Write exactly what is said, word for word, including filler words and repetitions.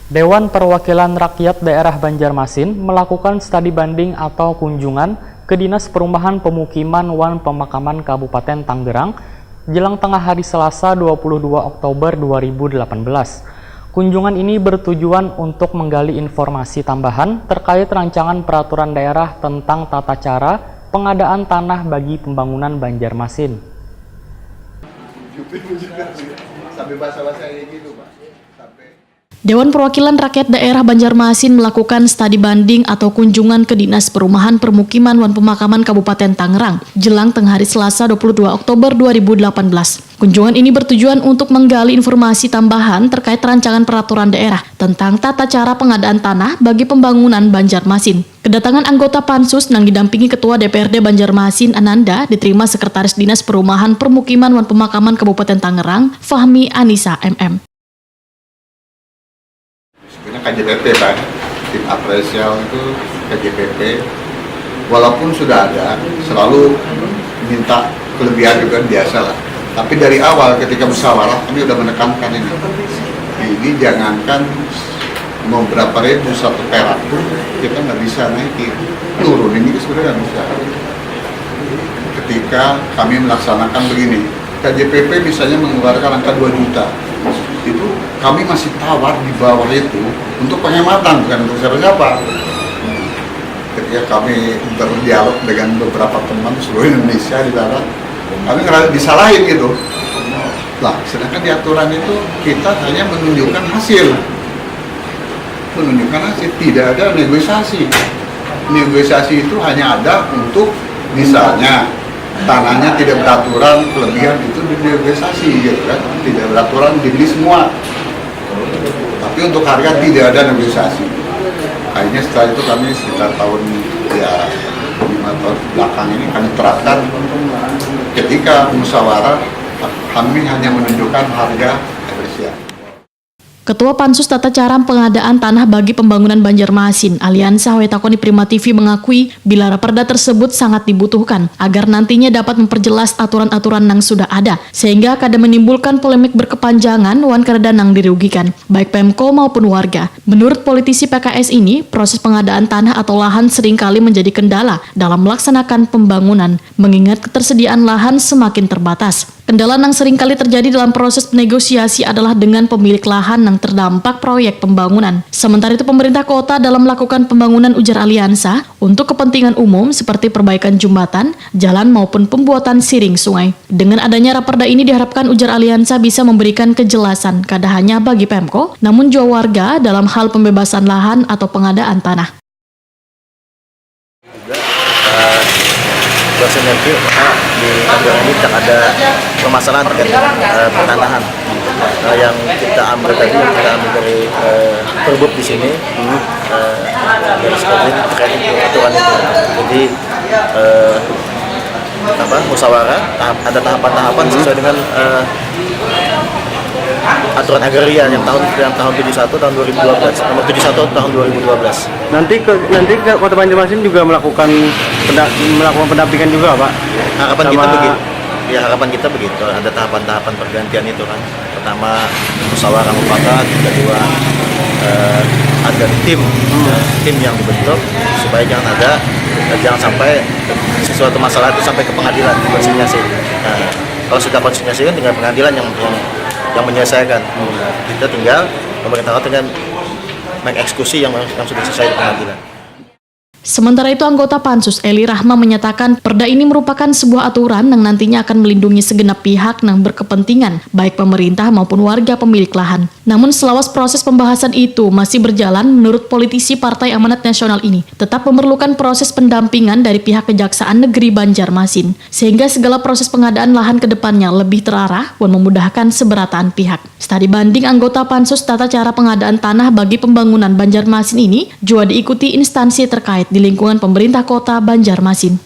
Dewan Perwakilan Rakyat Daerah Banjarmasin melakukan studi banding atau kunjungan ke Dinas Perumahan Pemukiman wan Pemakaman Kabupaten Tangerang jelang tengah hari Selasa dua puluh dua Oktober dua ribu delapan belas. Kunjungan ini bertujuan untuk menggali informasi tambahan terkait rancangan peraturan daerah tentang tata cara pengadaan tanah bagi pembangunan Banjarmasin. Sampai bahasa-bahasa kayak gitu, Pak. Sampai Dewan Perwakilan Rakyat Daerah Banjarmasin melakukan studi banding atau kunjungan ke Dinas Perumahan Permukiman wan Pemakaman Kabupaten Tangerang jelang tengah hari Selasa dua puluh dua Oktober dua ribu delapan belas. Kunjungan ini bertujuan untuk menggali informasi tambahan terkait rancangan peraturan daerah tentang tata cara pengadaan tanah bagi pembangunan Banjarmasin. Kedatangan anggota Pansus nang didampingi Ketua D P R D Banjarmasin Ananda diterima Sekretaris Dinas Perumahan Permukiman wan Pemakaman Kabupaten Tangerang, Fahmi Anisa M M. Sebenarnya K J P P kan, tim apresial itu K J P P, walaupun sudah ada, selalu minta kelebihan juga biasa lah. Tapi dari awal ketika musyawarah, kami udah menekankan ini. Ini jangankan mau berapa ribu satu perak pun kita nggak bisa naikin. Turun ini sebenarnya nggak bisa. Ketika kami melaksanakan begini, K J P P misalnya mengeluarkan angka dua juta, itu kami masih tawar di bawah itu untuk penghematan, bukan untuk siapa-siapa. Ketika kami berdialog dengan beberapa teman seluruh Indonesia di sana, kami ngerasa disalahin gitu. Lah, sedangkan di aturan itu kita hanya menunjukkan hasil. Menunjukkan hasil, tidak ada negosiasi. Negosiasi itu hanya ada untuk misalnya tanahnya tidak beraturan, kelebihan itu dinegosiasi gitu kan. Tidak beraturan dibeli semua. Tapi untuk harga tidak ada negosiasi. Akhirnya setelah itu kami sekitar tahun ya lima tahun belakang ini kami terapkan ketika musyawarah kami hanya menunjukkan harga apresial. Ketua Pansus Tata Cara Pengadaan Tanah bagi Pembangunan Banjarmasin, Aliansa Hoetakoni Prima T V mengakui, bila raperda tersebut sangat dibutuhkan agar nantinya dapat memperjelas aturan-aturan yang sudah ada, sehingga kada menimbulkan polemik berkepanjangan wan kada nang dirugikan, baik Pemko maupun warga. Menurut politisi P K S ini, proses pengadaan tanah atau lahan seringkali menjadi kendala dalam melaksanakan pembangunan, mengingat ketersediaan lahan semakin terbatas. Kendala nang seringkali terjadi dalam proses negosiasi adalah dengan pemilik lahan nang terdampak proyek pembangunan. Sementara itu, pemerintah kota dalam melakukan pembangunan, ujar Aliansa, untuk kepentingan umum seperti perbaikan jembatan, jalan maupun pembuatan siring sungai. Dengan adanya raperda ini diharapkan, ujar Aliansa, bisa memberikan kejelasan kada hanya bagi Pemko, namun jua warga dalam hal pembebasan lahan atau pengadaan tanah. juga uh, bersinergi karena di Tangerang ini tidak ada permasalahan terkait uh, pertanahan uh, yang kita ambil tadi yang kita ambil dari uh, perbuk di sini uh, dari sekali terkait itu aturan itu jadi uh, apa musyawarah tahap, ada tahapan-tahapan sesuai dengan uh, aturan agraria yang tahun yang tahun tujuh satu tahun dua ribu dua belas nomor tujuh satu tahun dua ribu dua belas. Nanti ke nanti ke Kota Banjarmasin juga melakukan penda, melakukan pendampingan juga, Pak. Harapan Sama... kita begitu. Ya harapan kita begitu. Ada tahapan-tahapan pergantian itu kan. Pertama musyawarah mufakat, kedua eh, ada tim hmm. tim yang dibentuk supaya jangan ada jangan sampai sesuatu masalah itu sampai ke pengadilan konsiliasi. Nah, kalau sudah konsiliasi kan tinggal pengadilan yang yang, yang menyelesaikan. Kita tinggal pemerintah kota kan mengeksekusi yang yang sudah selesai di pengadilan. Sementara itu, anggota Pansus Eli Rahma menyatakan perda ini merupakan sebuah aturan yang nantinya akan melindungi segenap pihak yang berkepentingan, baik pemerintah maupun warga pemilik lahan. Namun selawas proses pembahasan itu masih berjalan, menurut politisi Partai Amanat Nasional ini, tetap memerlukan proses pendampingan dari pihak Kejaksaan Negeri Banjarmasin, sehingga segala proses pengadaan lahan ke depannya lebih terarah dan memudahkan seberataan pihak. Studi banding anggota Pansus Tata Cara Pengadaan Tanah bagi Pembangunan Banjarmasin ini juga diikuti instansi terkait di lingkungan pemerintah kota Banjarmasin.